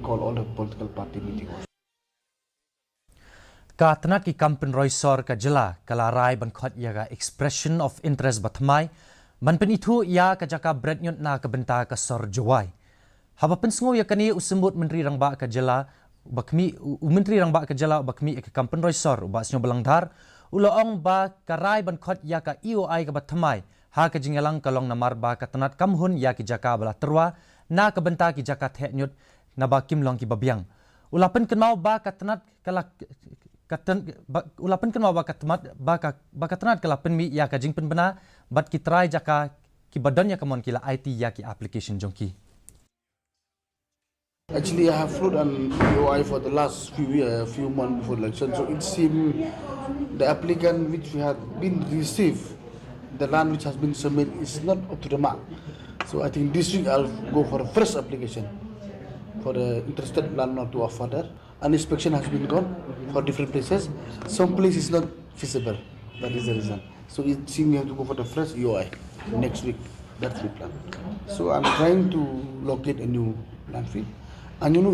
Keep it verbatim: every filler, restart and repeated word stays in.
Call all the political party meeting also. Ka tnat ki kam pynroi sor ka jylla ka la rai ban khot ïa ka expression of interest ba thymmai ban pynithuh ïa ka jaka bret ñiut na ka bynta ka sor Jowai. Haba pynsngew ïa kane, u Symbud Myntri Rangbah ka jylla u ba khmih, u Myntri Rangbah ka jylla u ba khmih ïa ka kam pynroi sor, u Bah Sniawbhalang Dhar, u la ong ba ka rai ban khot ïa ka E O I kaba thymmai ha ka jingïalang ka long namar ba ka tnat kam hun ïa ki jaka ba la tyrwa na ka bynta ki jaka theh ñiut naba kim long kiba biang. U la pynkynmaw ba ka tnat ka la ka tn, ba, u la pynkynmaw ba ka tnat ba ka, ba ka tnat ka la pynmih ïa ka jingpynbna bad ki trai jaka kiba don ïa ka mon ki la aiti ïa ki application jong ki. Actually, I have floated an E O I for the last few year, few months before election. So it seems the applicant which we have been received, the land which has been submitted is not up to the mark. So I think this week I'll go for a fresh application for the interested landlord to offer there. An inspection has been gone for different places. Some place is not feasible. That is the reason. So it seems we have to go for the fresh E O I next week. That's the plan. So I'm trying to locate a new landfill. And you know,